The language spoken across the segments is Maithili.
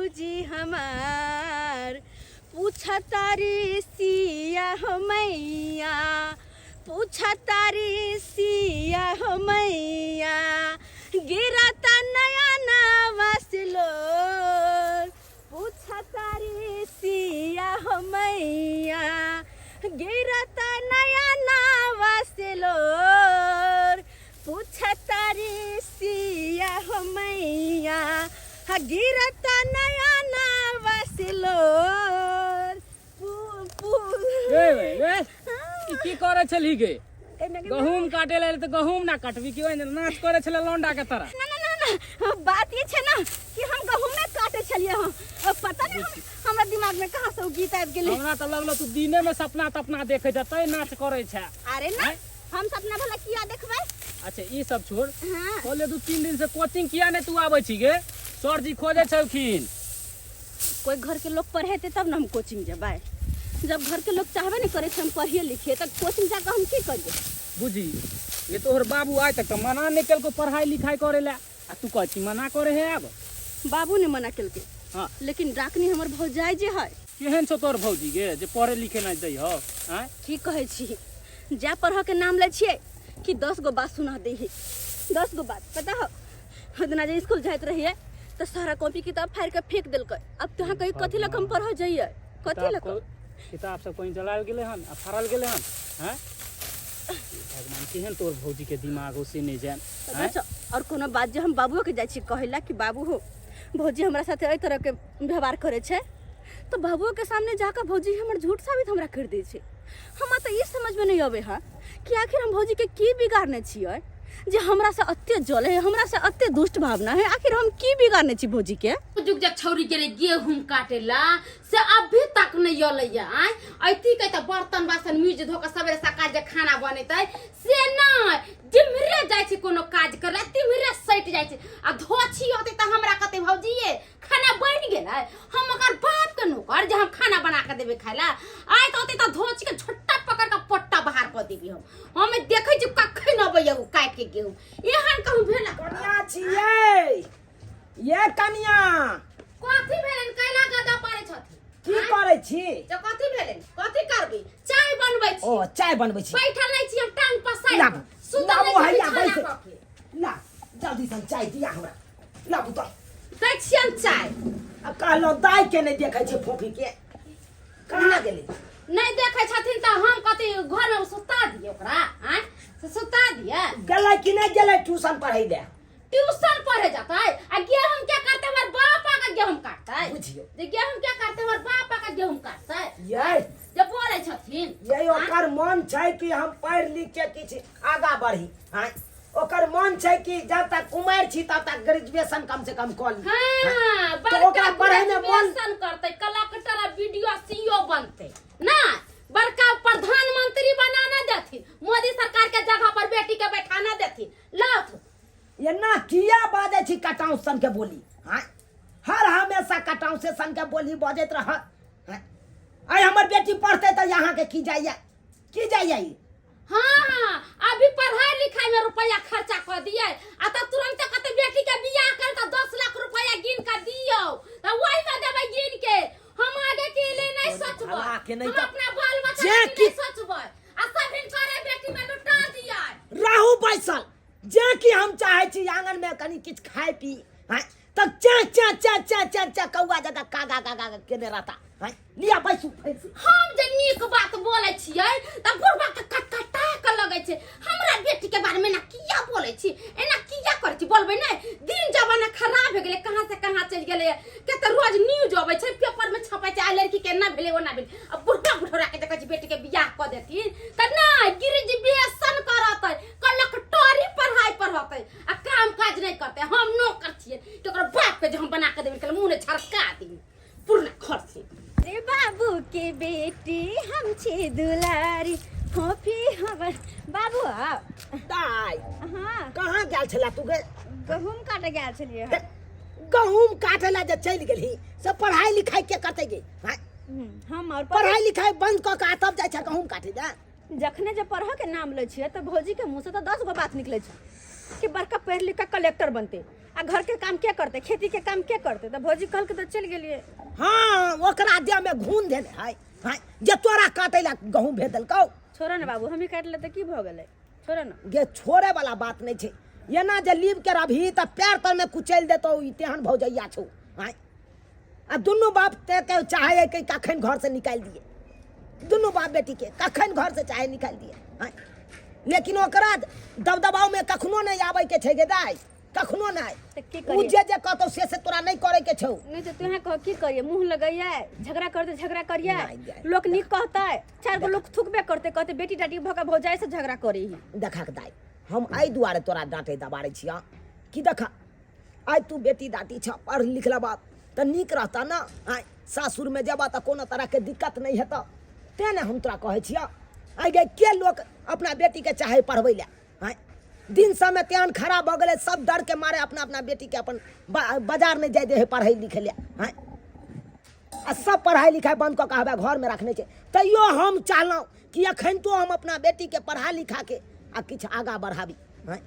भौजी हमार पूछ तारी सिया हो मैया पूछ तारी सिया हो मैया गिरता नया नावा से लोर पूछ तारी सिया हो मैया गिरता नया नावा से लोर पूछ तारी सिया हो मैया हा गिरता नया नावा से लोर पू पू ए बे, ए, ई की करै छलही गे गहूम काटे लेल तऽ गहूम ना काटबी कि ओहिना नाच करै छलै लौंडा के तरह ना ना ना ना बात ये छै ना कि हम गहूम में काटे छलिए हम और पता नहीं हम, हमरा दिमाग में कहाँ से उ गीत आबि गेलै हमरा तऽ लगलो तू दिने में सपना तपना देखै छ तै नाच करै छै अरे ना हम सपना भला किया देखबै अच्छा ई सब छोड़ हाँ कहले 2-3 दिन से कोचिंग किया नहीं तू आबै छी गे सर जी खोजै छलखिन कोई घर के लोग पढ़ेते तब ना हम कोचिंग जेबै जब घर के लोग चाहबे नहीं करे छै हम पढ़िए लिखिए तब कोचिंग जाकर हम की करिए बुझी ये तोहर बाबू आइ तक तऽ मना नहि केलको पढ़ाई लिखाई करे ला आ तू कहै छी मना करे है आब बाबू ने मना केलकै हाँ लेकिन डाकनी हमर भौजाई जे है केहन छौ तोहर भौजी गे जे पढ़े लिखे नहि दै हौ आँय की कहै छी जा पढ़ऽ के नाम लै छियै कि 10 गो बात सुना दै है 10 गो बात पता हो ओदिना जे स्कूल जाइत रहियै तऽ सारा कॉपी किताब फाड़ि के फेंक देलकै अब तोहाँ कही कथी लऽ कऽ हम पढ़ऽ जइयै कथी लऽ कऽ किताब सब कहीं जलायल गेलै हन आ फाड़ल गेलै हन आँय भगवान केहन तोहर भौजी के दिमाग हो से नहि जान पता छौ और कोनो बात जे हम बाबुओ के जाइ छी कहै ला कि बाबू हो भौजी हमरा साथे एहि तरह के व्यवहार करै छै तऽ बाबुओ के सामने जाकऽ भौजी हमर झूठ साबित हमरा करि दै छै हमरा तऽ ई समझमे नहि अबै है कि आखिर हम भौजीके की बिगाड़ने छियै जे हमरा से अते जले है हमरा से अते दुष्ट भावना है आखिर हम की बिगाड़ने छी भौजी के जुग जब छौरी गेलै गेहूं काटेला से अभी तक नहीं अलै आय ऐती के तऽ बर्तन बासन मीज धो के सवेरे सकाल जे खाना बनेतै से नहि जिम्हरे जाइ छै कोनो काज करे तिम्हरे सटि जाइ छै आ धोछी होतै तऽ हमरा कहतै भौजी खाना बनि गेलै हम ओकर बाप के नौकर जे हम खाना बना के देबै खाय ला आइ तऽ होतै तऽ धोची के छोटा पकड़ के पट्टा बाहर कऽ देबी हम हम देखै छी कखन अबैया ओ काटि के गेहूं एहन कहूँ भेला कनिया छियै ये कनिया कथी भेलनि कैला गदा पारै छथिन की करै छी तऽ कथी भेलनि कथी करबै चाय बनबै छी ओ चाय बनबै छी बैठल नहि छी हम टांग पसारि लाबू सुतल लाबू नहि छी हैया बिछौना बैस कऽ के। ला जल्दी से चाय दिया हमरा लाबू तऽ दै छियनि चाय आ कहलहुँ दाइ के नहि देखै छै फोफी के कहाँ गेलै नहि देखै छथिन तऽ हम कथी घरमे सुता दियै ओकरा आँय से सुता दियै गेलै कि नहि गेलै ट्यूशन पढ़ै लए ट्यूशन पढ़े जाता है आ गेहूं क्या करते हमार बाप आके गेहूं काटता है बुझियौ। जे गेहूं क्या करते हमार बाप आके गेहूं काटता है ये जे बोले छथिन ये ओकर मन छै कि हम पढ़ि लिख के किछु आगाँ बढ़ी आँय ओकर मन छै कि जब तक उमर छी तब तक ग्रेजुएशन कम से कम कऽ ली हाँ तऽ ओकरा पढ़ै मे मन ग्रेजुएशन करते कलेक्टर आ बीडीओ सीओ बनते ना बड़का प्रधानमंत्री बनाना देथिन मोदी सरकार के जगह पर बेटी के बैठाना देथिन लाथ एना किया बाजै छी कटाउ सन के बोली आँय हर हमेशा कटाउ से सन के बोली बजैत रह आँय आइ हमर बेटी पढ़तै तऽ अहाँके की जाइया की जाइया ई हाँ अभी पढ़ाई लिखाई में रुपया खर्चा कर दिए आ तब तुरंत कहते बेटी के बियाह कर तो 10 लाख रुपया गिन के दियो तो वही में देबै गिन के हम आगे के लिए नहीं सोचबै भला के नहीं हम तो- अपना बाल बच्चा जे के कि- नहीं सोचबै आ सब हिनकरे बेटी में लुटा दिए रहू बैसल जे कि हम चाहै छी आंगन में कनि किछु खाय पी हैं तऽ चे चे चे चे चे चे कौआ जकाँ कागा कागा केने रहता हैं लिया बैसू बैसू हम जे नीक बात बोलै छियै तऽ बुढ़बा के कटकटा के लगै छै हमरा बेटी के बारे में एना किया बोलै छी एना किया करै छी बोलबै नहि दिन जमाना खराब भए गेलै कहाँ से कहाँ चलि गेलै के तऽ रोज न्यूज अबै छै पेपर में छपै छै आ लड़की के एना भेलै ओना भेलै आ बुढ़बा बुढ़ौरा के देखै छी बेटी के बियाह कऽ देथिन तऽ नहि ग्रेजुएशन करतै कलक्टरी पढ़ाइ पढ़तै आ काम काज नहि करतै हम नौकर छियै कि ओकर बाप के जे हम बना के देबै मुँह ने झरका दी पुरना खर्ची रे बाबू के बेटी हम छी दुलारी फोफी हमर बाबू आउ दाइ हाँ कहाँ गेल छला तू गे गहूम काटे गेल छलियै हन। गहूम काटे ला जे चलि गेलही से पढ़ाई लिखाई के करतै गे हाँ? हम और पढ़ाई लिखाई बंद कऽ के आ तब जाइ छै गहूम काटे ला जखने जे पढ़ऽ के नाम लै छियै तऽ भौजी के मुँह से तऽ 10 गो बात निकलै छै कि बड़का पढ़ि लिख कऽ कलेक्टर बनतै आ आ घर के काम के करतै, खेती के काम के करतै? तऽ भौजी कहलकै तऽ चलि गेलियै। हाँ, ओकरा देह में घून देने है, हाँ, जे तोरा काटे ला गहूम भेज देलकौ। छोड़ो ने बाबू, हमही काटि लेतै की भऽ गेलै, छोड़ो ने। गे छोड़े वाला बात नहीं छै, एना जे लीव के रहबही तऽ पैर तर में कुचलि देतौ, ई तेहन भौजैया छौ। आँय, आ दुनू बाप ते के चाहे कि कखन घर से निकालि दिए, दुनू बाप बेटी के कखन घर से चाहे निकालि दिए। आँय, लेकिन ओकरा दबदबाव में कखनो नहीं आबै के छै गे दाइ, कखनो नहीं। तऽ की उ करियै? जे जे कहतौ से से तोरा नहीं करे के छौ। नहीं तऽ तोहे कह की करियै, मुँह लगैयै, झगड़ा करतै झगड़ा करियै, नहीं, नहीं। लोक नीक कहतै, चारि गो लोक थुकबे करतै, कहतै बेटी टाटी भऽ कऽ भौजाइ से झगड़ा करै ही। देखक दाइ, हम एहि दुआरे तोरा डाँटै दबारै छियह कि देख आइ तू बेटी दाटी छह, पढ़ लिख लेबह तऽ नीक रहतह ने, आइ सासुरमे जेबह तऽ कोनो तरहके दिक्कत नहि हेतह, तेँ ने हम तोरा कहै छियह। आइ गे के लोक अपना बेटीके चाहे पढ़बै लए, आँय दिन समय तेहन खराब भऽ गेलै, सब डरके मारे अपना अपना बेटीके अपन बाजार नहि जाय दै हइ पढ़ै लिखै लए। आँय, आ सब पढ़ाइ लिखाइ बन्द कऽ कऽ हवे घरमे रखने छै, तैयो हम चाहलहुँ कि एखन तो हम अपना बेटीके पढ़ा लिखाके आ किछु आगाँ बढ़ाबी। आँय,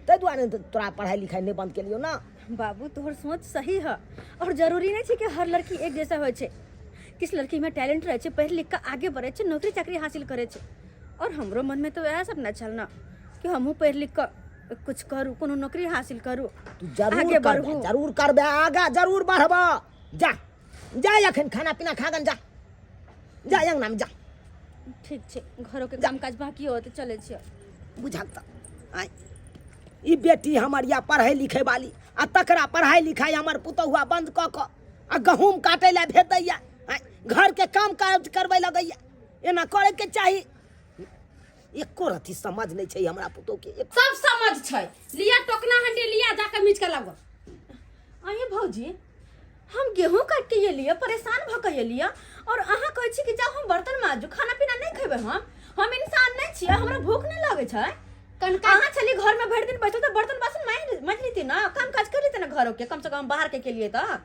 ताहि दुआरे ने तोरा पढ़ाइ लिखाइ नहि बन्द केलियौ ने। बाबू तोहर सोच सही है, और जरूरी नहीं छै कि हर लड़की एक जैसा होइ छै। किछु लड़कीमे टैलेंट रहै छै, पढ़ि लिख कऽ आगे बढ़ै छै, नौकरी चाकरी हासिल करै छै। और हमरो मनमे तऽ वएह सब ने छल ने कि हमहूँ पढ़ि लिख कऽ कुछ करू, कोनो नौकरी हासिल करू, तू जरूर आगे करबे, बढ़ू। जरूर करबे, आगा जरूर बढ़ब। जा जा एखन खाना पीना खागन, जा जा अंगना में जा। ठीक छै, घरोके काम काज बाकी हो तऽ चलै छियै। बुझल तऽ आँय, ई बेटी हमर या पढ़ै लिखै वाली, आ तकरा पढ़ाइ लिखाइ हमर पुतहुआ बंद कऽ कऽ आ गहूम काटै लए भेज दैया, आँय घरके काम काज करबै लगैया। एना करैके चाही? एको रत्ती समझ नहि छै हमरा पुतोहके। सब समझ छै, लिया टोकना हंडी लिया, जाके मीच के लाबो। अये भौजी, हम गेहूं काट के एलियै, परेशान भऽ के एलियै, और अहाँ कहै छी कि जाउ हम बर्तन माजू, खाना पीना नहि खेबै हम? हम इंसान नहि छियै? हमरा भूख नहि लगै छै? कनका अहाँ छली घर में भरि दिन बैठल तऽ बर्तन बासन माजि माजि लेती ने, काम काज कर लेती ने घरों के, कम से कम बाहर के लिए तऽ।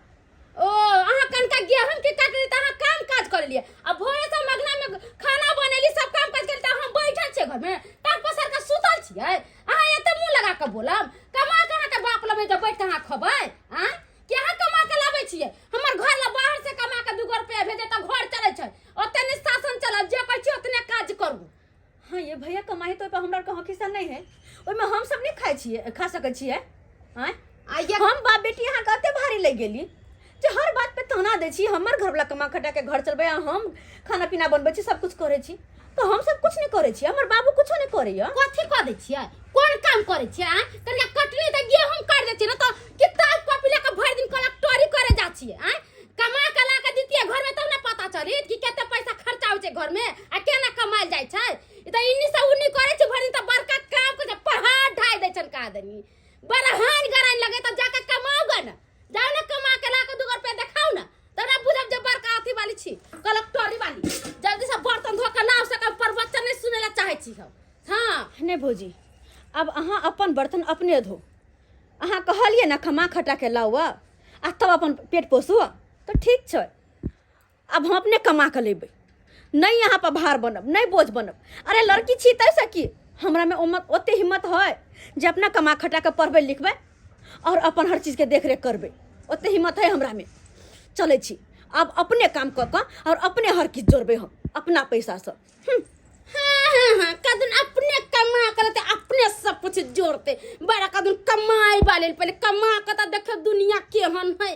ओ अहाँ कनका गेहूं के काटली तऽ अहाँ काम काज कर लिए, आ भोरे से मगना में खाना बनेली, सब काम काज करली, तऽ हम बैठल छियै घर में टांग पसार के सुतल छियै। अहाँ एते मुंह लगा के बोलब? कमा के अहाँके बाप लबै तऽ बैठ के अहाँ खबै? आँ, कि अहाँ कमा के लाबै छियै? हमर घर ला बाहर से कमा के 2 रुपया भेजे तऽ घर चलै छै, ओते नहि शासन चलब, जे कहै छियै ओतने काज करू। हाँ ये भैया कमाई तो ओहिपर हमरा आरके हक हिस्सा नहि है, ओहिमे हम सब नहि खाइ छियै, खा सकै छियै? आँय, आ ये हम बाप बेटी अहाँके एते भारी लागि गेली जे हर बात पे ताना दै छी। हमर घरवला कमा खटा के घर चलबै आ हम खाना पीना बनबै छी, सब कुछ करै छी, तऽ हम सब कुछ नहि करै छी, हमर बाबू कुछो नहि करैया। कथी कऽ दै छियै? कोन काम करै छियै? आँय, कनिका कटनी तऽ गेहूं काटि दै छियै ने तऽ किताब कॉपी लऽ कऽ भरि दिन कलक्टरी करे जा छियै। आँय, कमा कऽ ला कऽ दितियै घरमे तब ने पता चलित कि कते पैसा खर्चा होइ छै घरमे आ केना कमायल जाइ छै। ई तऽ इन्नी से उन्नी करै छै भरि दिन, तऽ बड़का काम करै छै, पहाड़ ढाइ दै छनि का आदमी, बड़हान गराइन लगे। तऽ जाके कमाउ गे ने, जाउ ने कमा के ला कऽ 2 रुपया देखाउ ने, तब ने बुझब जे बड़का अथी वाली छी, कलक्टरी वाली। जल्दी से बर्तन धो कऽ लाउ से, प्रवचन नहि सुनै लए चाहै छी हम। हाँ नहि भौजी, आब अहाँ अपन बर्तन अपने धो। अहाँ कहलियै ने कमा खटा के लाउ आ तब अपन पेट पोसू, तऽ ठीक छै, आब हम अपने कमा कऽ लेबै, नहि यहाँ पर भार बनब, नहि बोझ बनब। अरे लड़की छी ताहिसँ की, हमरामे ओते हिम्मत है जे अपना कमा खटा कऽ पढ़बै लिखबै और अपन हर चीजके देखरेख करबै, ओते हिम्मत है हमरामे। चलै छी आब अपने काम कऽ कऽ और अपने हर किछु जोड़बै हम अपना पैसासँ। हाँ हाँ हाँ, कदन अपने कमा के लेते, अपने सब कुछ जोड़ते, बड़ा कदन कमाई वाले। पहले कमा के तो देखो दुनिया केहन है।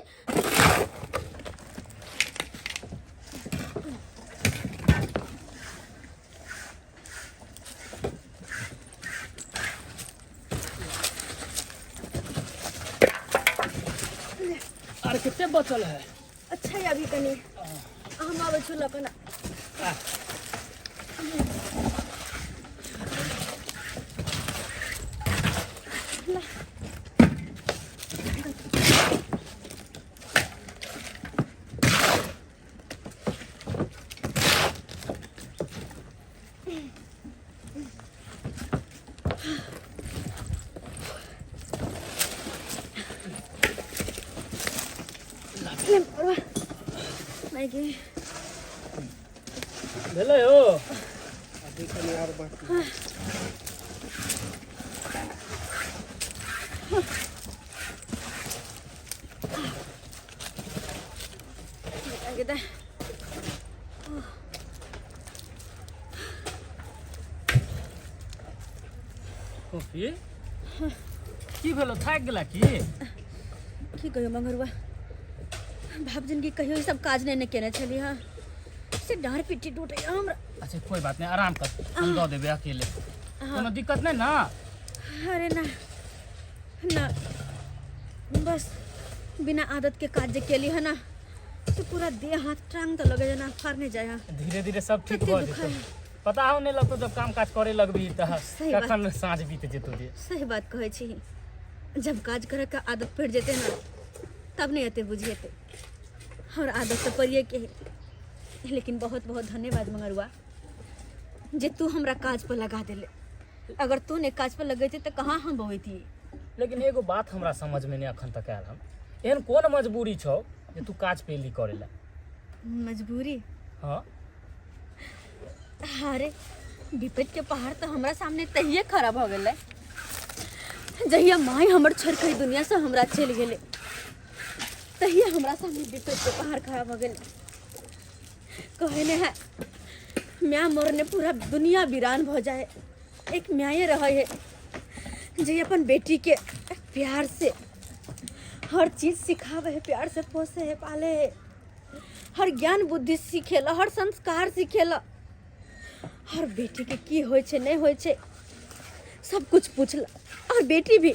आर कते बचल है? अच्छा अभी कनी हम आबै छी लऽ कऽ ने। भेलै हो? अभी कनि आर बाकी। गे दाइ। कॉफी की भेलो थाकि गेला की की कहियो मंगरुआ बाप जिनगी कहियो ई सब काज नहि ने केने छली हँ से डाँड़ पिट्टी टूटैया हमरा। अच्छा कोई बात नहीं, आराम कर, हम दऽ देबै अकेले, कोनो दिक्कत नहीं ना? अरे ना ना, बस बिना आदत के काज जे केली है ना से पूरा देह हाथ टांग तऽ लगे जेना फाड़ने जाय है। धीरे धीरे सब ठीक कते भऽ दुखाय। जेतौ, पता हो नहीं लगतो जब काम काज करे लगबी तऽ सही बात। कखन साँझ बीत जेतौ जे। सही बात कहै छी, जब काज करे के आदत पड़ि जेतै ना तब नहीं एते बुझेतै, और आदत तऽ पड़िए के है। लेकिन बहुत बहुत धन्यवाद मंगरुआ जे तू हमरा काज पर लगा देले, अगर तू नहीं काज पर लगेती तऽ कहाँ हम बबैती। लेकिन एगो बात हमरा समझ में नहीं अखन तक आयल हन, एहन कोन मजबूरी छौ जे तू काज पे एली करे ला? मजबूरी? हाँ। अरे विपत के पहाड़ तो हमरा सामने तहिए खड़ा भऽ गेलै जहिया माय हमर छोड़ के दुनिया से हमरा चलि गेलै, तहिया हमरा सामने विपत के पहाड़ खड़ा भऽ गेलै। कहे ने है माय मरने पूरा दुनिया वीरान भऽ जाए, एक माये रहे है जे अपन बेटी के प्यार से हर चीज सिखावे है, प्यार से पोसे है, पाले है, हर ज्ञान बुद्धि सिखेला, हर संस्कार सिखेला, हर बेटी के की होइ छै नहीं होइ छै सब कुछ पूछला, और बेटी भी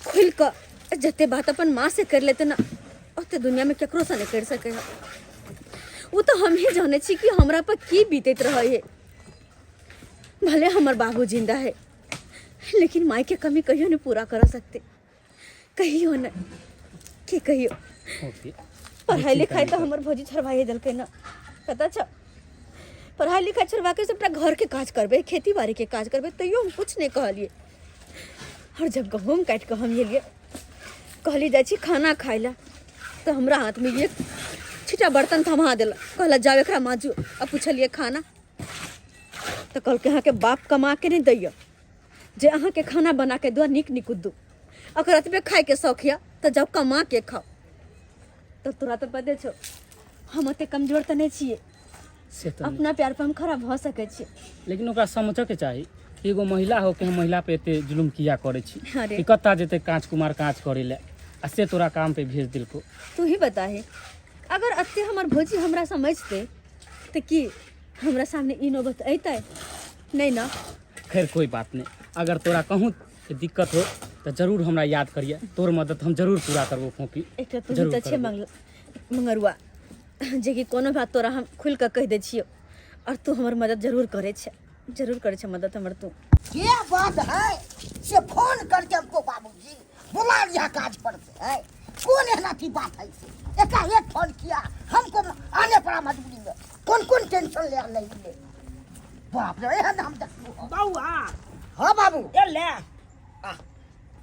खुल कऽ जते बात अपन माँ से कर लेते ना ओते दुनिया में केकरो से नहीं कर सके है। वो तो हम ही जाने छी कि हमरा पर की बीतैत रहे है। भले हमर बाबू जिंदा है लेकिन माई के कमी कहियो नहीं पूरा कर सकते, कहियो नहीं, की कहियो। ओके। पढ़ाई लिखाई तो हमर भौजी छोड़वाइए देलकै ना, पता छ? पढ़ाई लिखाई छोड़वा के सबटा घर के काज करबै, खेती बाड़ी के काज करबै, तैयो हम कुछ नहीं कहलिए। और जब गहूम काटि कऽ हम एलियै, कहली जाइ छी खाना खाइ लए, तऽ हमरा हाथ में एक छिटा बर्तन थमा देलक, कहलक जाओ एकरा माजू। आ पुछलियै खाना, तऽ कहलकै अहाँके बाप कमा के नहि दैया जे अहाँके खाना बना के दो नीक नीक दू, अगर एतबे खाइके शौक यऽ तऽ जाउ कमा के खाउ। तऽ तोरा तऽ पते छौ हम ओते कमजोर तऽ नहि छियै, से तऽ नहि। अपना प्यार पर हम खड़ा भऽ सकै छियै। लेकिन ओकरा समझऽके चाही कि एगो महिला होके हम महिला पे एते जुलुम किया करै छी। अरे। कि कत्ता जेतै काँच कुमार काज करै लए आ से तोरा काम पे भेज देलको। तू ही बताही अगर अते हमर भौजी हमरा समझतै तऽ की हमरा सामने ई नौबत अयतै? नहीं ना। खैर कोई बात नहीं, अगर तोरा कहूँ दिक्कत हो तऽ जरूर हमरा याद करिए, तोर मदद हम जरूर पूरा करबो फोपी। एकटा तू जरूर तऽ छै करबो। मंगरुआ जेकि कोनो बात तोरा हम खुलि कऽ कहि दै छियौ और तू हमर मदद जरूर करै छै, जरूर करै छै मदद हमर तू। ये बात है से फोन करके हमको बाबूजी बुला लिया काज पर से है, कौन एहना की बात है से एकाएक फोन किया, हमको आने पड़ा मजबूरी में, कौन कौन टेंशन ले नहीं ले, बाप रे एहन हम देखलू। बौआ। हाँ बाबू। ए ले आ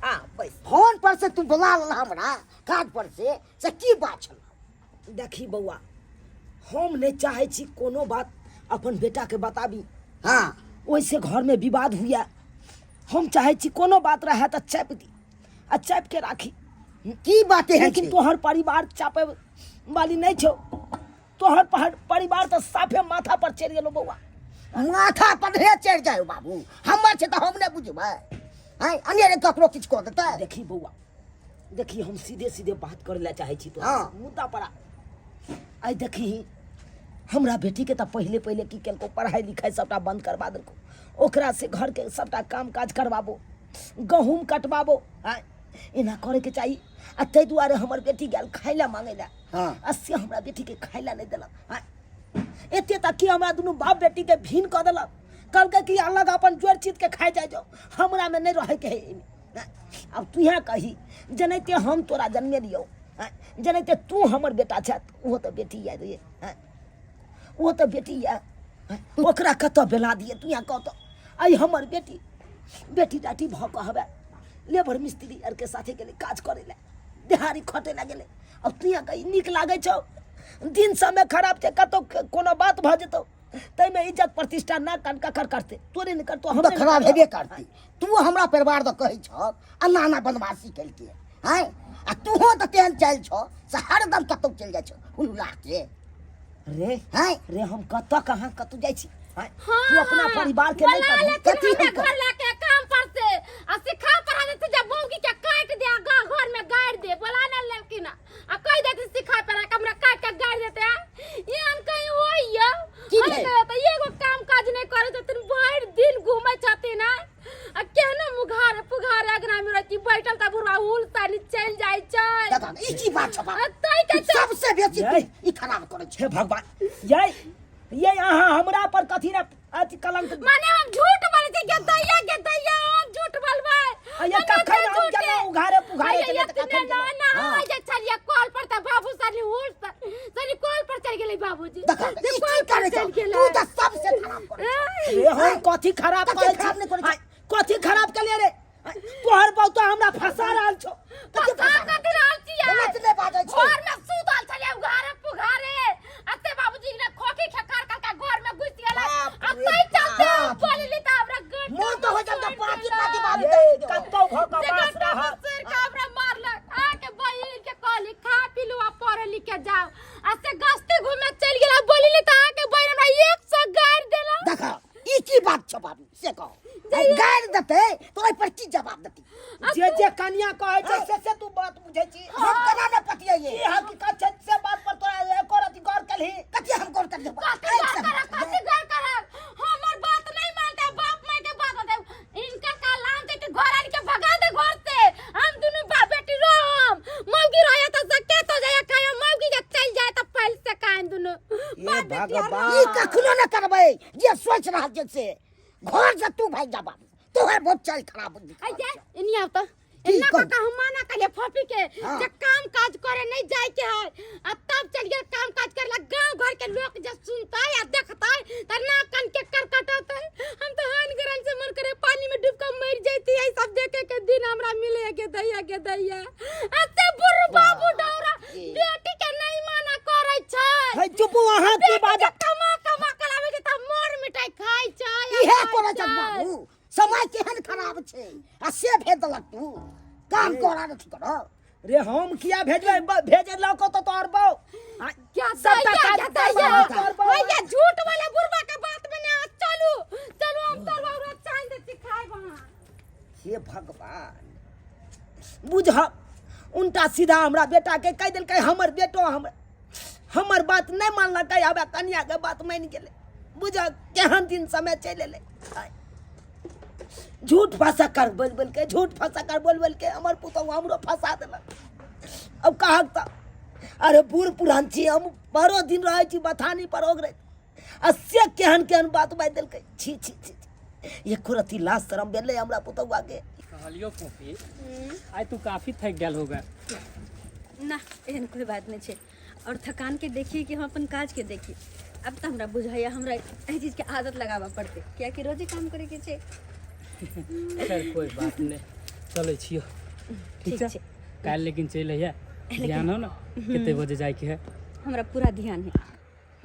आ बैस। फोन पर से तू बुला लेला हमरा काज पर से की बात छल? देखी बौआ, हम नहीं चाहे छी कोनो बात अपन बेटा के बताबी। हाँ। ओहिसे घर में विवाद हुआ, हम चाहे छी कोनो बात रहे तो चापि दी आ चापि के राखी। की बात है? लेकिन तोहर परिवार चापे वाली नहीं छौ, तोहर परिवार तो साफे माथा पर चढ़ि गेलो बौआ। माथा पर हे चढ़ि जाय बाबू, हमर छै तऽ हम नहि बुझबै, आँय अनेरे ककरो किछु कऽ देतै। देखी बौआ, देखी हम सीधे सीधे बात करे ला चाहे छी तोरा। हाँ। मुद्दा पर आ। आइ देखी हमरा बेटी के तऽ पहिले पहिले की केलको, पढ़ाई लिखाई सबटा बंद करवा देलको, ओकरा से घर के सबटा काम काज करवाबो, गहूम कटवाबो, आँय एना करे के चाही। आ ताहि दुआरे हमर बेटी गेल खाइ ला मांगे ला। हाँ। आ से हमरा बेटी के खाइ ला नहि देलक, आँय एते तक कि हमरा दुनू बाप बेटी के भीन कऽ देलक, कहलकै कि अलग अपन जोड़ चीत के खाइ जाइ जाओ, हमरा में नहीं रहे के है एहिमे। आब तुहे कही जेनाहिते हम तोरा जन्मेलियौ, आँय जेनाहिते तू हमर बेटा छह, ओहो तऽ बेटी यऽ रे, आँय ओहो तऽ बेटी यऽ, आँय ओकरा कतऽ बेला दियै तू यहाँ कह तऽ। आइ हमर बेटी बेटी डाटी भऽ कऽ हवे लेबर मिस्त्री आरके साथे गेलै काज करै लए, देहारी खटै लए गेलै। आब तू यहाँ कही नीक लागै छौ? दिन समय खराब छै, कतौ कोनो बात भऽ जेतौ ताहिमे इज्जत प्रतिष्ठा ना कान ककर करतै? तोरे नहि करतौ, तऽ हमरे नहि खराब करतौ। हेबे करतै। तू हमरा परिवार दऽ कहै छह आ नाना बदमाशी केलकै, आँय आ तूहो तऽ तेहन चालि छौ से हरदम कतौ चलि जाइ छौ हुलहुला के। रे हैं? रे, हम कतऽ कहाँ कतौ जाइ छी? हैं? हाँ, तू अपना परिवार के नहीं बोला करबही? लेथिन कथी हमरा हम घर लाके काम पर से आ सिखा पढ़ा देते जब मौगी के काट दे आ गाँव घर में गाड़ दे। बोला ना लेलखिन आ कह देते सिखा पढ़ा के हमरा काट के गाड़ देते हैं। एहन कहीं होइया? की अरे भेल? कहियो तऽ एगो काम काज नहि करै छथिन, भरि दिन घूमै छथिन आ आ केहनो मुघारे पुघारे अगना में रहती बैठल तऽ बुढ़वा हुल तानी चलि जाइ छै। दादा, ई की बात छौ बाप? आ तै के ई सबसे बेसी यै। तू ई खराब करै छै। हे भगवान, ये ये अहाँ हमरा पर कथी ने अथी कलंक। माने हम झूठ बोलै छी? के दैया, के दैया, हम झूठ बोलबै? आ ये कखन हम केना उघारे पुघारे चले तऽ कखन ना केना? ना आ जे छलियै कल पर तऽ बाबू सनी उठ सनी कल पर चलि गेलै बाबूजी। देखा, जे ई कल की पर करै छौ? चलि गेलै। तू तऽ सबसे खराब करै छौ। रे, हम कथी खराब कथी करै छी? खराब नहि करै छी? आय, कथी खराब केलियै रे? आय, तोहर बहु तो हमरा फंसा रहल छौ। कथी फंसा फंसा? कथी रहल छियै? गलत नहि बाजै छी। घर में सुतल छलियै उघारे पुघारे, अते बाबूजी ने खोखी खेकार करके घर में घुसि गेलै। बाप आ रे तै चलते हम बाप। बोलली तऽ हमरा गोड़ मोन तऽ होइ छै तऽ पाकी पाकी बाबू ये दे दियौ। कतौ भऽ कऽ जे बास गोटा रहल। सिर के हमरा मारलक। आके बहिन के कहली खा पी लू आ पढ़े लिखे जाओ, आ से गस्ती घूमे चलि गेला। बोलली तऽ आके बहिन हमरा 100 गारि देलक। देखा, ई की बात छौ बाबू, से कहो। गारि देतै तऽ ओहि पर की जवाब देती? जे जे कनिया कहै छै से तू बात बुझै छी? हम केना ने पतियैये? की हकीकत छै से बात पर तोरा एको रति गौर केलही? कथी हम गौर करियै? कथी गौर करब, कथी गौर करब? हमर बात नहीं मानते, बाप माय के बात मानते। इनका कलाम दे के घर आन के भगा दे घर से। हम दुनू बाप बेटी रहम। मौगी रहे तो सके तो जाए खाए, मौगी के चल जाए तो पहल से खाए दुनू हे बाप बेटी आर। भगवान। ई कखनो ने करबै जे सोच रहल छै से। घर से तू भागि जा बाबू, तोहर बहुत चाल खराब बुद्धि। आई जा, इन्हीं आओ तो। की इतना कहू? काका हम माना करिए फफी के हाँ। जे काम काज करे नहीं जाए के है, आ तब चल गेल काम काज करे ला। गांव घर के लोग जब सुनता या देखता त ना कान के करकटता। हम तो हान गरल से मन करे पानी में डूब के मर जैती। ऐ सब देखे के दिन हमरा मिले के दैया, के दैया। अते बुढ़ बाबू डौरा बेटी के नहीं माना करे छै। हे चुप, अहाँ की बेटी बाजब? के कमा कमा के लाबै छै त मोर मिठाई खाइ छै आ इहे खाइ करै छै छै। बाबू, समय केहन खराब छै आ से भेज देलक। तू काम कर अथी कर। रे, हम किया भेजबै? भेजे लऽ तो तोहर बहु आ, क्या सबटा दैया, काज क्या करबै दैया? तोहर बहु। भैया, झूठ वाला बुढ़वा के बात में ना चलू। चलू, हम तोर बाबू चांद सिखाए वहां। हे भगवान, बुझ उल्टा सीधा हमरा बेटा के कहि देलकै। हमर बेटो हमर हमर बात नहि मानलकै, आब कनिया के बात मानि गेलै। बुझ केहन दिन समय चलि एलै। आय। झूठ फंसा कर बोल बोल के, झूठ फंसा कर बोल बोल के हमर पुतहु हमरो फंसा देलक। अब कहक तऽ अरे बूढ़ पुरान छी हम, बारह दिन रहै छी बथानी पर ओगरैत, आ से केहन केहन बात बाजि देलकै। छी छी छी छी, एको रत्ती लाज शरम भेलै हमरा पुतहुआ के? कहलियो फोफी, आइ तू काफी थक गेल होगा। ना, एहन कोई बात नहीं छै। और थकान के देखी कि हम अपन काज के देखी? अब तऽ हमरा बुझाइया हमरा एहि चीज के आदत लगाबऽ पड़तै, कियाकि रोजे काम करे के छै। खैर, कोई बात नहीं, चलै छियो। ठीक ठीक छै। छै। काल्हि लेकिन चलि अइहे, ध्यान हो ना कते बजे जाइके है? हमरा पूरा ध्यान है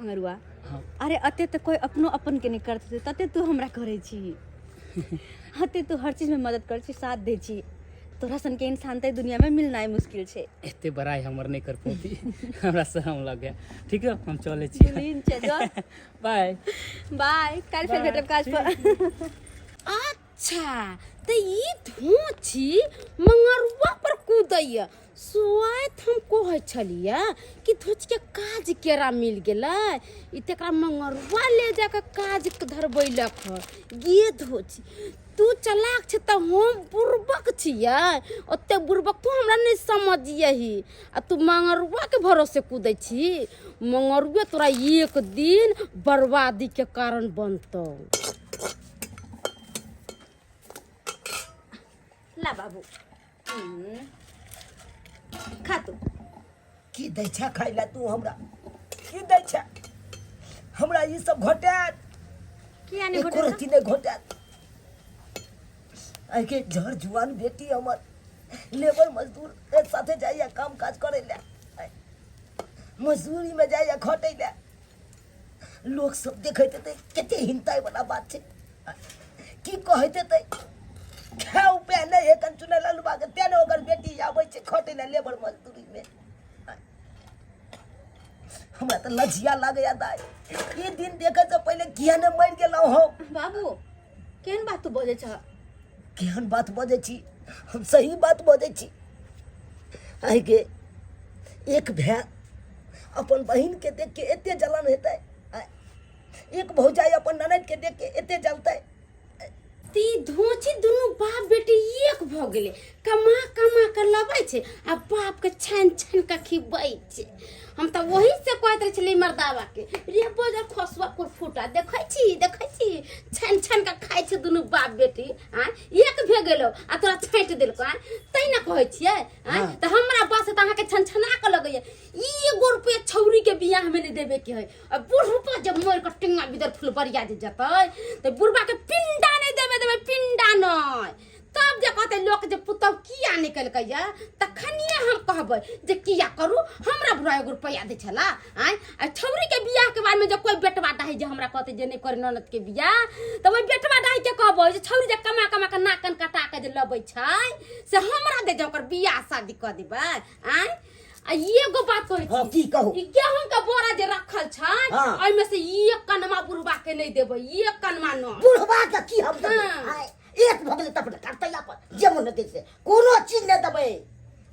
मंगरुआ। हाँ। अरे, अते तऽ कोई अपनो अपन के नहीं करते तते तू हमरा करै छी। अते तू हर चीज में मदद करै छी, साथ दै छी। तोरा सन के इंसान तऽ दुनिया में मिलनाइ मुश्किल छै। एते बड़ाई हमर नहीं कर पौती, हमरा शरम लग गया। ठीक है, हम चलै छी। दुलीन छै जो। बाय। बाय, काल्हि फेर भेटब काज पर। अच्छा, तऽ ई धोची मंगरुआ पर कूदैया। सुआइत हम कहै छलियै कि धोचके काज केरा मिल गेलै, ई तकरा मंगरुआ ले जाके काज धरबैलक ह। गे धोची, तू चलाक छै तऽ हम बुड़बक छियै? ओते बुड़बक तू हमरा नहि समझियही आ तू मंगरुआके भरोसे कूदै छी। मंगरुए तोरा एक दिन बर्बादीके कारण बनतौ। ला बाबू, खा तू। की दै छै खाइ लए तू हमरा? की दै छै हमरा? ई सब घोटायत? किया नहि एको घोटेतौ? रत्ती नहि घोटायत। आइके झर जुआन बेटी हमर लेबर मजदूर के साथे जाइया काम काज करे लए, मजदूरी में जाइया खटै लए। लोक सब देखैत हेतै, कते हिनताइ वाला बात छै। की कहैत हेतै? खाउ रुपया नहि एखन चुनल ललुआ के तें ने ओकर बेटी आबै छै खटै लए लेबर मजदूरीमे। हमरा तऽ लजिया लागैया दाइ, ई दिन देखै से पहिले किया ने मरि गेलहुँ हम। बाबू केहन बात तू बजै छह? केहन बात बजै छी हम? सही बात बजै छी। आइ के एक भाय अपन बहिन के देख के एते जलन हेतै, एक भौजाई अपन ननद के देख के एते जलतै। ती धोची दुनू बाप बेटी एक भऽ गेलै, कमा कमा के लबै छै आ बाप के छानि छानि के खिबै छै। हम तऽ वही से कहैत रहै छलियै मर्दावा के, रे बजर खसुआ कुरफुटा, देखै छी देखै छी छानि छानि के खाइ छै दुनू बाप बेटी। आँय एक भे गेलो आ तोरा छाँटि देलको? आँय तै ने कहै छियै। आँय तऽ हमरा बात से तऽ अहाँके छनछना के लगैया। ई एगो रुपया छौरी के बियाह में नहीं देबे के है, आ बुढ़बा जब मर के टिंगा बिदर फुलबरिया जे जतै तऽ बुढ़बा के पिंडा नहीं देबे देबे, पिंडा नहीं। तब जे कहते लोक जे पुतहु किया नहीं केलकै या, तखनिए हम कहबै जे किया करू, हमरा बुढ़ा एगो रुपया दै छला। आँय आ छौरी के बियाह के बारे में जे कोई बेटवा डाही जे हमरा कहते जे नहीं करे ननद के बियाह, तऽ ओहि बेटवा डाही के कहबै जे छौरी जे कमा कमा के नाकन कटा के जे लबै छै से हमरा दे, जे ओकर बियाह शादी कऽ देबै। आँय आ एगो बात कहै हाँ, छी। की कहू? ई गेहूं के बोरा जे रखल छै हाँ। एहिमे से एक कनमा बुढ़बा के नहीं देबै, एक कनमा न। बुढ़वा के की हम देबै? हाँ। आय, एक भऽ गेलै तब ने करतै अपन जे मन हेतै से, कोनो चीज नहि देबै।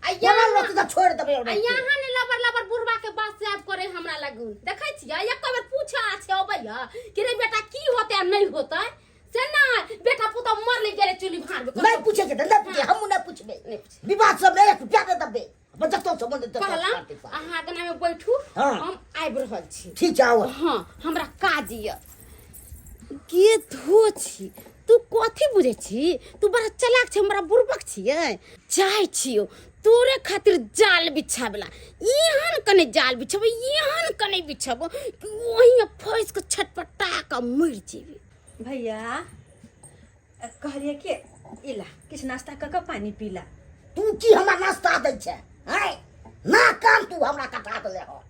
आ कोनो यहाँ लोक के छोड़ि देबै आ ओना। यहाँ ने लबर लबर बुढ़बा के बात से आब करे हमरा लगुन देखै छियै, एक बेर पूछे आ छै अबैया कि रे बेटा की होतै आ नहीं होतै, से नहीं बेटा पुतहु मरले गेलै चुली भाड़ में। नहि पूछे के नहि पूछे, हमहूँ नहि पूछबै। नहि पूछबै। विवाह सब एक रुपया नहि देबै, अपन जतऽ से मन हेतै कहला करतै सब। अहाँ अगना में बैठू, हाँ। हम आबि रहल छी। ठीक छै, आउ। हाँ हमरा काज यऽ। के धो छी तू, कथी बुझै छी तू? बड़ा चलाक छै, बड़ा बुड़बक छियै। जाइ छियौ तोरे खातिर जाल बिछाबेला, एहन कने जाल बिछेबो, एहन कने बिछेबो कि ओही फँसि कऽ छटपटा कऽ मरि जेबी। भैया कहलियै कि इला किछु नाश्ता कऽ कऽ पानि पीला। तू की हमरा नाश्ता दै छै? आँय ना कान तू हमरा कटा देले हो,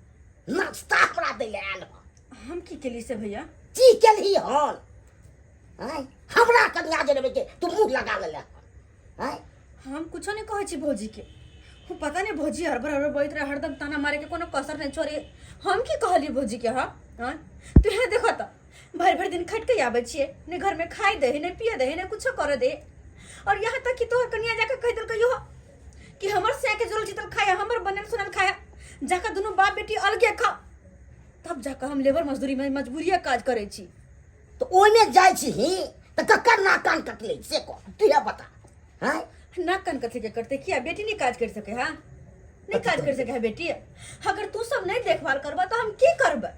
नाश्ता हमरा दै ले आयल हो। हम की केली से भैया? की केलही हन? आँय हमरा कनिया जे लेबै के तू मुँह लगा लेले हन? आँय हम कुछो नहीं कहै छी भौजी के, हम पता नहीं भौजी हड़बड़ हड़बड़ बजैत रहे, हरदम ताना मारे के कोनो कसर नहीं छोड़े। हम की कहलियै भौजी के? हाँ हाँ तू यहाँ देखो तऽ भरि भरि दिन खटि के आबै छियै, नहि घरमे खाइ दै है, नहि पिए दै है, नहि कुछो करऽ दे, और यहाँ तक कि तोहर कनिया जाके कहि देलकै इहो कि हमर सैके जोड़ल चितल खाया, हमर बनल सुनल खाया, जाके दुनू बाप बेटी अलगे खाओ। तब जाके हम लेबर मजदूरी में मजबूरिया काज करै छी। तऽ ओहिमे जाइ छी तऽ ककर नाक कान कटलै से कह, तू इएह बता। हाँ नाक कान कथी के करते? किया बेटी नहीं काज कर सके? हाँ नहीं काज कर सके है बेटी? अगर तू सब नहीं देखभाल करबा तो हम की करबै?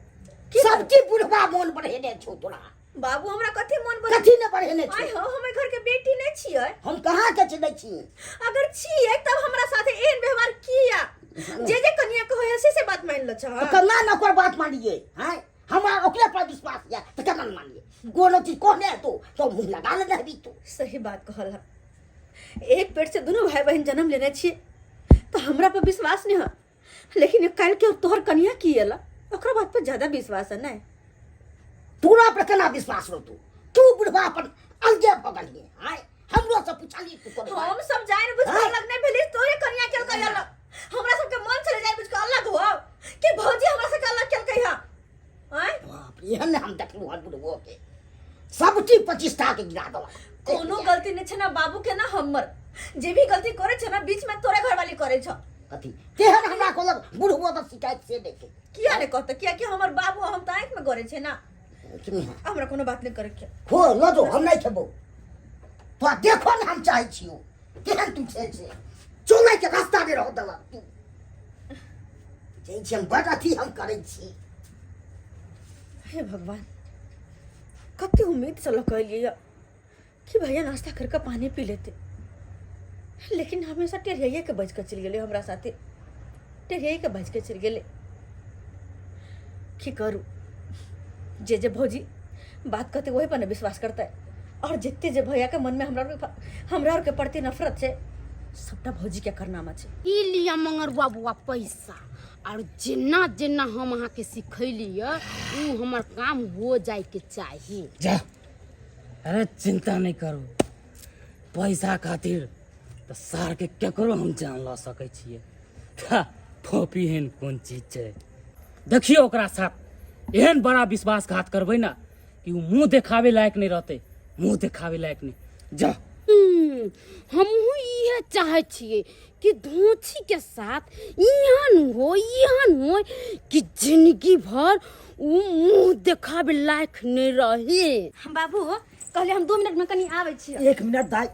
की सब की बुढ़वा मोन बढ़ेने छौ तोरा? बाबू हमरा कथी मोन बढ़े? कथी ने बढ़ेने छौ? आइ हो हमर घर के बेटी नहीं छियै। हम कहाँ के चिन्है छी? अगर छियै तब हमरा साथे एहन व्यवहार किया? जे जे कनिया कहे है से से बात मान ल छ। तऽ केना ने ओकर बात मानियै? हैं हमरा ओकरे पर विश्वास यऽ तऽ केना ने मानियै? कोनो चीज कहने हेतौ तऽ मुँह लगा लेने हेबी तू। सही बात कहल है, एक पेट से दोनों भाई बहन जन्म लेने छियै तो हमरा पर विश्वास नहीं है, लेकिन काल्हि के तोहर कनिया की एला ओकरा बात पर ज्यादा विश्वास है। नहीं तोरा पर केना विश्वास रहतौ? तू बुढ़वा अपन अलगे भऽ गेलियै। आँय हमरो से पुछली तू कोनो बात? हम सब जान बुझ के हाँ? अलग नहीं भेली, तोरे कनिया केलकै अलग। हमरा सबके मन चले जाय बुझ के अलग हो कि भौजी हमरा सबके अलग केलकै हा? आँय बाप रे, एहन हम देखलहुँ हन बुढ़बो के सब चीज 25 टा के गिरा देलक। कोनो गलती नहीं छै ना बाबू के ना हमर, जे भी गलती करे छै ना बीच में तोरे घरवाली करे छ। कथी तेहन हमरा कहलक बुढ़बो तऽ शिकायत से नहि केलक। किया नहीं कहते? किया कि हमर बाबू हम तऽ आँखि में करे छै ना। कि नहि? हमरा कोनो बात नहीं करे के। खो लऽ जो, हम नहि खेबौ। तोरा देखो ने हम चाहै छियौ केहन तू छै से चलै के रास्ता नहि रह देलक तू। जाइ छी हम, बड अथी हम करै छी। हे भगवान, कते उम्मीद से लऽ कऽ एलियै कि भैया नाश्ता करके पानी पी लेते, लेकिन हमेशा टेढ़ियाइए के बज के चलि गेलै, हमरा साथे टेढ़ियाइए के बज के चलि गेलै। की करू, जे जे भौजी बात कहते वही पर ने विश्वास करतै, और जते जे भैया के मन में हमरा आरके प्रति नफरत छै सबटा भौजी के करनामा छै। ई लिअ मंगरुआ बुआ पैसा, और जेना जेना हम अहाँके सिखैली उ हमर काम हो जाइके चाही। जा, अरे चिंता नहीं करो, पैसा खातिर तऽ सारके केकरो हम जान लऽ सकै छियै। फोपी एहन कोन चीज छै? देखियौ ओकरा साथ एहन बड़ा विश्वासघात करबै ने कि ओ मुँह देखाबै लायक नहि रहतै, मुँह देखाबै लायक नहि। जा हमहूँ इहे चाहै छियै कि धोछी के साथ एहन हो, एहन हो कि जिंदगी भर उ मुँह देखाबे लायक नहीं रहे। हम बाबू कहले हम 2 मिनट में कनी आबै छी। 1 मिनट दाई,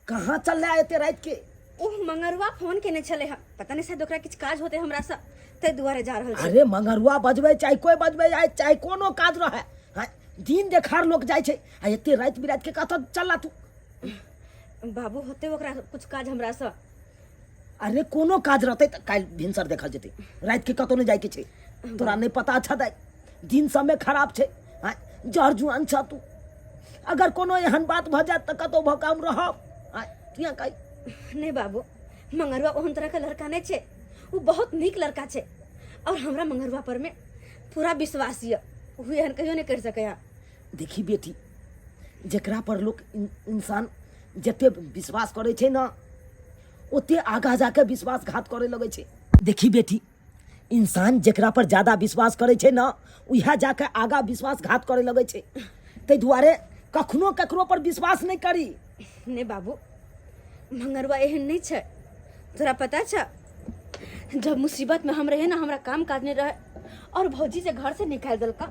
कहाँ चल रहा है एते रात के? ओ मंगरुआ फोन केने छले हँ, पता नहीं शायद ओकरा किछु काज होते हमरा से, ताहि दुआरे जा रहल छी। अरे मंगरुआ बजबै चाहे कोई बजबै जाए, चाहे कोनो काज रहे, हाँ, दिन देखार लोग जाइ छै, आ एते राति बिराति के कतऽ चलला तू? बाबू होते ओकरा कुछ काज हमरा से। अरे कोनो काज रहते तऽ काल्हि भिनसर देखल जेतै, राति के कतौ नहि जाइके छै। तोरा नहि पता छ दाइ, दिन समय खराब छै, हाँ, जहर जुआन छ तू, अगर कोनो एहन बात भऽ जायत तऽ कतौ भऽ कऽ हम रहब, हाँ, तू यहाँ कही। नहीं बाबू, मंगरुआ ओहन तरह के लड़का नहीं छै, वो बहुत नीक लड़का छै और हमरा मंगरुआ पर में पूरा विश्वास यऽ, ओ एहन कहियो नहीं कर सकैया। देखी बेटी, जेकरा पर लोग इंसान जते विश्वास करै छै ने, ओते आगा जाके विश्वासघात करे लगै छै। देखी बेटी, इंसान जेकरा पर ज्यादा विश्वास करै छै ने, उएह जाके आगा विश्वासघात करे लगै छै। ताहि दुआरे कखनो ककरो पर विश्वास नहि करी। नहीं बाबू, मंगरुआ एहन नहीं छै। तोरा पता छ, जब मुसीबत में हम रहे ना, हमरा काम काज नहीं रहे और भौजी जे घर से निकाल देलका,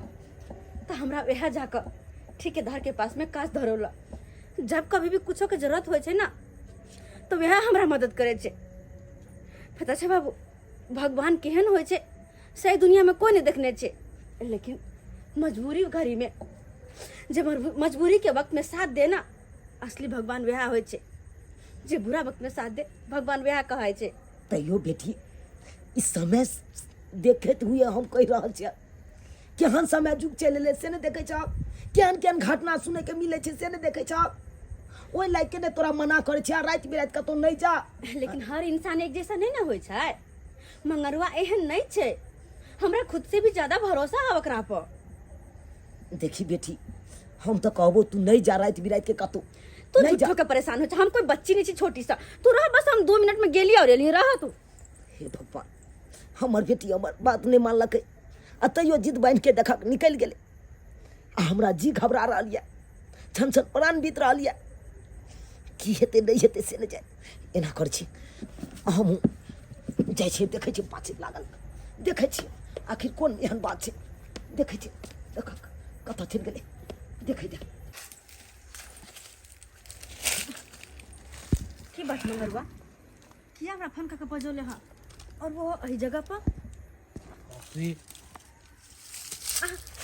तो हमरा वह जाकर ठेकेदार के पास में काज धरौला। जब कभी भी कुछो के जरूरत होइ छै ना, तो वह हमरा मदद करे छै। पता छै बाबू, भगवान केहन होइ छै से दुनिया में कोई नहीं देखने छै, लेकिन मजबूरी घड़ी में जे मजबूरी के वक्त में साथ देना, असली भगवान वह होइ छै। जे बुरा वक्त में साथ दे, भगवान वह कहै छै। तैयो बेटी, इस समय देखैत हुए हम कहि रहल छियै, केहन समय जुग चलि एलै से नहि देखै छह? केहन केहन घटना सुनैके मिलै छै से नहि देखै छह? ओहि लायक के ने तोरा मना करै छियै, राति बिराति कतौ नहि जा। लेकिन हर इंसान एक जैसा नहीं ना होइ छै। मंगरुआ एहन नहीं छै, हमरा खुद से भी ज्यादा भरोसा है ओकरा पर। देखी बेटी, हम तऽ कहबो तू नहि जा राति बिराति के कतौ। तू नहीं जा। झूठो के परेशान हो छै, हम कोई बच्ची नहीं छी छोटी सा। तू रह बस, हम 2 मिनट में गेली और एली, रह तू। हे भगवान, हमर बेटी हमर बात नहि मानलकै आ तैयो जिद बान्हि के देखक निकलि गेलै। आ हमरा जी घबरा रहल यऽ, छन छन प्राण बीत रहल यऽ, की हेतै नहि हेतै से नहि जानि। एना करै छी, हमहूँ जाइ छियै, देखै छियै पाछे लागल, देखै छियै आखिर कोन एहन बात छै, देखै छियै देखक कतऽ चलि गेलै, देखै दे। की बात मंगरुआ, किया हमरा फोन कऽ के बजौले हँ और वो एहि जगह पर?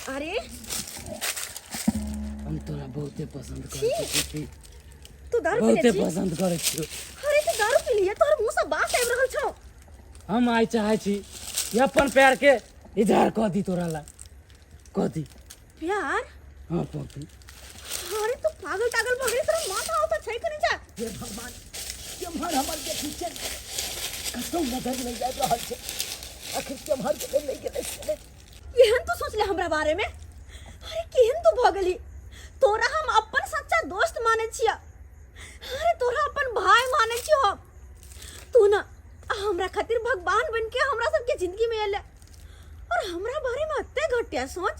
अरे हम तोरा बहुते पसंद करै छी। तू दारू पीने बहुते छी? पसंद करै छियौ। अरे तू दारू पी लिये, तोहर मुँह से बास आबि रहल छौ। हम आइ चाहै छी कि अपन प्यार के इजहार कऽ दी तोरा ला, कऽ दी। प्यार? हाँ पपी। अरे तू पागल तागल भऽ गेली, तोरा माथा उथा छै कि नहि जा? हे भगवान, केम्हर हमर बेटी छै, कतौ नजर नहि आबि रहल छै, आखिर केम्हर गेलै नहि गेलै से नहि। केहन तू सोचले हमरा बारे में? अरे केहन तू भऽ गेली? तोरा हम अपन सच्चा दोस्त मानै छियै, अरे तोरा अपन भाई मानै छियै हम। तू ना हमरा खातिर भगवान बन के हमरा सबके जिंदगी में एले और हमरा बारे में अते घटिया सोच,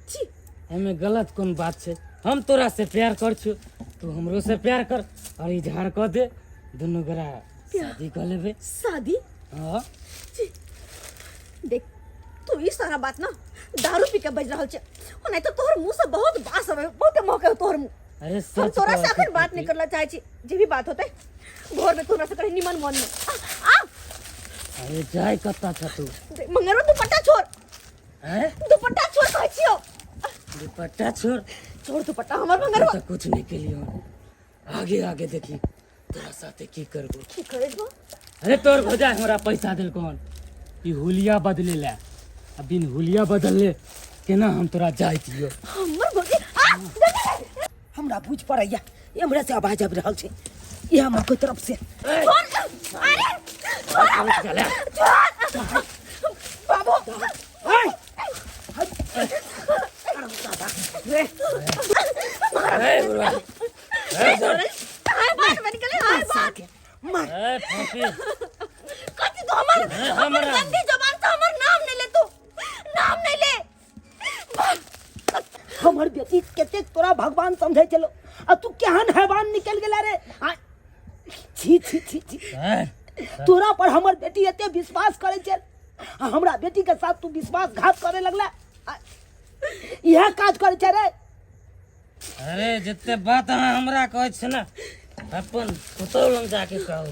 छी। एहिमे गलत कोन बात छै? हम तोरा से प्यार कर छियौ, तू हमरो से प्यार कर और इजहार कऽ दे, दुनू गोरा शादी कऽ लेबै। शादी? हाँ। छी, देख तू ई सारा बात ना दारू पी के बज रहल छै, नहीं तो तोहर मुंह से बहुत बास आवे, बहुत महके तोहर मुंह। अरे हम सच तोरा से कहै छी अखन बात नहीं पति। करला चाहे छी, जे भी बात होते घर में तोरा से कहीं निमन मन में। आ, आ। अरे जाय कत्ता छ तू? मंगरो दुपट्टा छोड़। हैं? दुपट्टा छोड़ कहै छियौ। दुपट्टा छोड़? छोड़ दुपट्टा हमर मंगरो। तो कुछ नहीं केलियो, आगे आगे देखी तोरा साथे की करबो। की करबो? अरे तोर भौजाई हमरा पैसा देलको हन ई हुलिया बदले ला, आ बिन हुलिया बदलले केना हम तोरा जाय दियो? हमर भौजी आ देख। हमरा बुझ पड़ैया एम्हरे से आवाज आबि रहल छै, ई हमरा कोई तरफ से। छोड़, अरे छोड़, चले। छोड़ बाबू। ए बुढ़वा, ए छोड़। गंदी जबान से हमर नाम नहीं ले तू, नाम नहीं ले। हमर बेटी कतेक तोरा भगवान समझै छलो आ तू केहन हैवान निकल गेला रे। आ, छी छी छी छी। हैं? तोरा पर हमर बेटी एते विश्वास करे छल आ हमरा बेटी के साथ तू विश्वासघात करे लगला। आ, इएह काज करे छै रे। अरे जते बात अहाँ हमरा कहै छै ने, अपन पुतहु लग जाके कहू,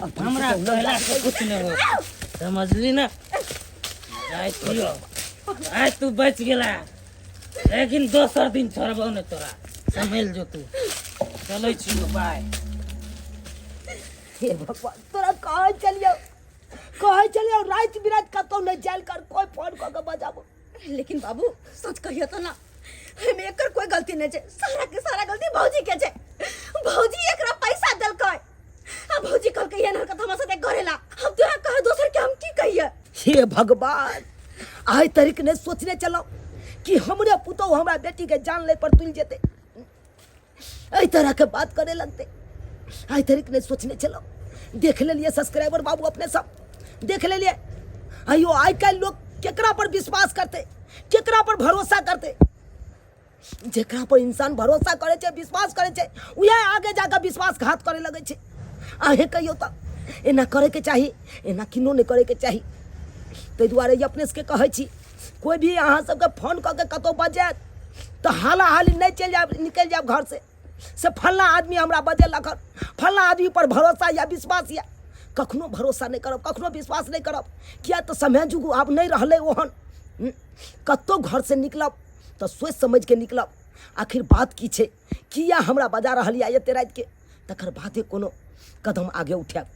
हमरा कहला से कुछ नहि हो, समझली ने? जाइ छियौ, आइ तू बचि गेला, लेकिन दोसर दिन छोड़बौ ने तोरा, सम्हलि जो तू। चलै छियौ, बाय। हे भगवान, तोरा कहै चलियौ, कहै चलियौ राति बिराति कतौ नहि जायल कर, कोइ फोन कऽ के बजाबो। लेकिन बाबू सच कहियो तो ना, एमे एकर कोई गलती नहीं छे, सारा के सारा गलती भौजी के छे। भौजी एकरा पैसा देलकै आ भौजी कहलकै एहन हरकत हमरा साथे करेला। हम तो कहे दोसर के हम की कहिए? हे भगवान, आइ तरीक ने सोचने चलो कि हमरे पुतोह हमरा बेटी के जान ले पर तुल जेते, एहि तरह के बात करे लगते, आइ तरीक ने सोचने चलो। देख लेलिए सब्सक्राइबर बाबू, अपने सब देख लेलिए। अयो आइ काल्हि लोग केकरा पर विश्वास करते, केकरा पर भरोसा करते? जेकरा पर इंसान भरोसा करे छै, विश्वास करे छै, उएह आगे जाके विश्वासघात करे लगे छै। अहें कहियो तऽ एना करे के चाही, एना किनो नहि करे के चाही। ताहि दुआरे ई अपने सबके कहै छी, कोइ भी अहाँ सबके फोन कऽ के कतहु बजायत तऽ हाला हाली नहि चलि जायब, निकलि जायब घर से, से फल्लाँ आदमी हमरा बजेलक हन, फल्लाँ आदमी पर भरोसा या विश्वास यऽ। कखनो भरोसा नहि करब, कखनो विश्वास नहि करब, किया तऽ समय जुग आब नहि रहलै ओहन। कतहु घरसँ निकलब तऽ सोचि समझिके निकलब, आखिर बात की छै, किया हमरा बजा रहल यऽ एते रातिके, तकर बादे कोनो कदम आगे उठायब।